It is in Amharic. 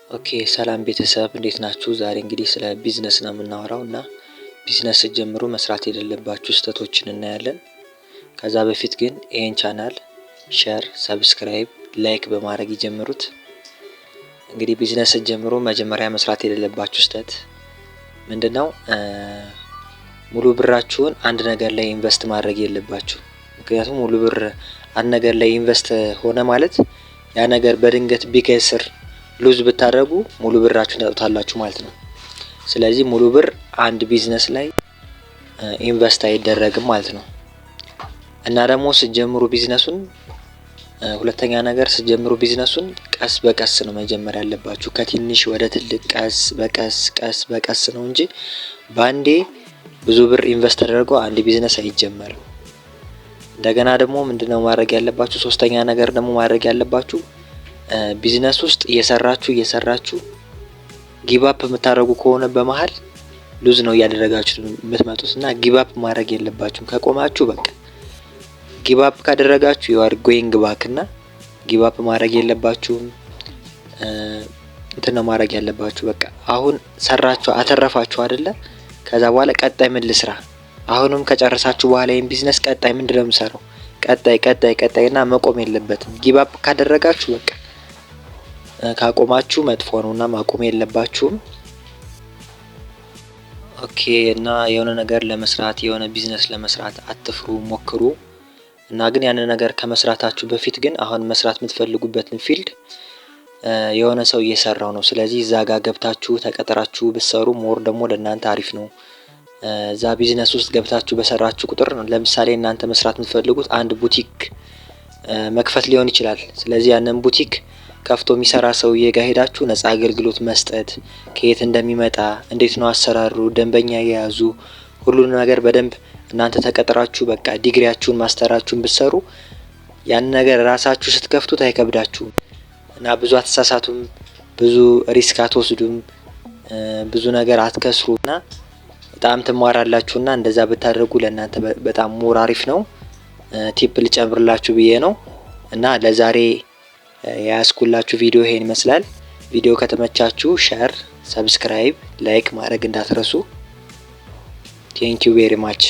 Okay፣ ሰላም ቤተሰብ፣ እንዴት ናችሁ? ዛሬ እንግዲህ ስለ ቢዝነስ ነው የምናወራው እና ቢዝነስ ስትጀምሩ መስራት የሌለባችሁ ስህተቶችን እናያለን። ከዛ በፊት ግን ይህን channel share፣ subscribe፣ like በማድረግ ይጀምሩት። እንግዲህ ቢዝነስ ስትጀምሩ መጀመሪያ መስራት የሌለባችሁ ስህተት ምንድን ነው? ሙሉ ብራችሁን አንድ ነገር ላይ invest ማድረግ የለባችሁም። ምክንያቱም ሙሉ ብር አንድ ነገር ላይ invest ሆነ ማለት ያ ነገር በድንገት ቢከስር፣ lose ብታደርጉ ሙሉ ብራችሁን ታጡታላችሁ ማለት ነው። ስለዚህ ሙሉ ብር አንድ ቢዝነስ ላይ invest አይደረግም ማለት ነው። እና ደግሞ ስትጀምሩ ቢዝነሱን፣ ሁለተኛ ነገር፣ ስትጀምሩ ቢዝነሱን ቀስ በቀስ ነው መጀመር ያለባችሁ። ከትንሽ ወደ ትልቅ ቀስ በቀስ ቀስ በቀስ ነው እንጂ በአንዴ ብዙ ብር invest ተደርጎ አንድ ቢዝነስ አይጀመርም። እንደገና ደግሞ ምንድነው ማድረግ ያለባችሁ? ሶስተኛ ነገር ደግሞ ማድረግ ያለባችሁ፣ ቢዝነስ ውስጥ እየሰራችሁ እየሰራችሁ give up የምታደርጉ ከሆነ በመሀል lose ነው እያደረጋችሁ የምትመጡት እና give up ማድረግ የለባችሁም። ከቆማችሁ በቃ give up ካደረጋችሁ you are going back እና give up ማድረግ የለባችሁም። እንትን ነው ማድረግ ያለባችሁ። በቃ አሁን ሰራችሁ፣ አተረፋችሁ አይደለ? ከዛ በኋላ ቀጣይ ምን ልስራ? አሁንም ከጨረሳችሁ በኋላ ይህን ቢዝነስ ቀጣይ ምንድን ነው የምሰራው? ቀጣይ፣ ቀጣይ፣ ቀጣይ እና መቆም የለበትም። Give up ካደረጋችሁ፣ በቃ ካቆማችሁ መጥፎ ነው እና ማቆም የለባችሁም። Okay፣ እና የሆነ ነገር ለመስራት፣ የሆነ ቢዝነስ ለመስራት አትፍሩ፣ ሞክሩ። እና ግን ያንን ነገር ከመስራታችሁ በፊት ግን አሁን መስራት የምትፈልጉበትን field የሆነ ሰው እየሰራው ነው። ስለዚህ እዛ ጋር ገብታችሁ ተቀጥራችሁ ብትሰሩ more ደግሞ ለእናንተ አሪፍ ነው። እዛ ቢዝነስ ውስጥ ገብታችሁ በሰራችሁ ቁጥር፣ ለምሳሌ እናንተ መስራት የምትፈልጉት አንድ ቡቲክ መክፈት ሊሆን ይችላል። ስለዚህ ያንን ቡቲክ ከፍቶ የሚሰራ ሰውዬ ጋር ሄዳችሁ ነፃ አገልግሎት መስጠት፣ ከየት እንደሚመጣ፣ እንዴት ነው አሰራሩ፣ ደንበኛ የያዙ ሁሉን ነገር በደንብ እናንተ ተቀጥራችሁ በቃ ዲግሪያችሁን ማስተራችሁን ብትሰሩ ያን ነገር ራሳችሁ ስትከፍቱት አይከብዳችሁም እና ብዙ አትሳሳቱም፣ ብዙ risk አትወስዱም፣ ብዙ ነገር አትከስሩ እና በጣም ትማራላችሁ እና እንደዛ ብታደርጉ ለእናንተ በጣም more አሪፍ ነው። Tip ልጨምርላችሁ ብዬ ነው እና ለዛሬ የያዝኩላችሁ ቪዲዮ ይሄን ይመስላል። ቪዲዮ ከተመቻችሁ share፣ subscribe፣ like ማድረግ እንዳትረሱ። Thank you very much.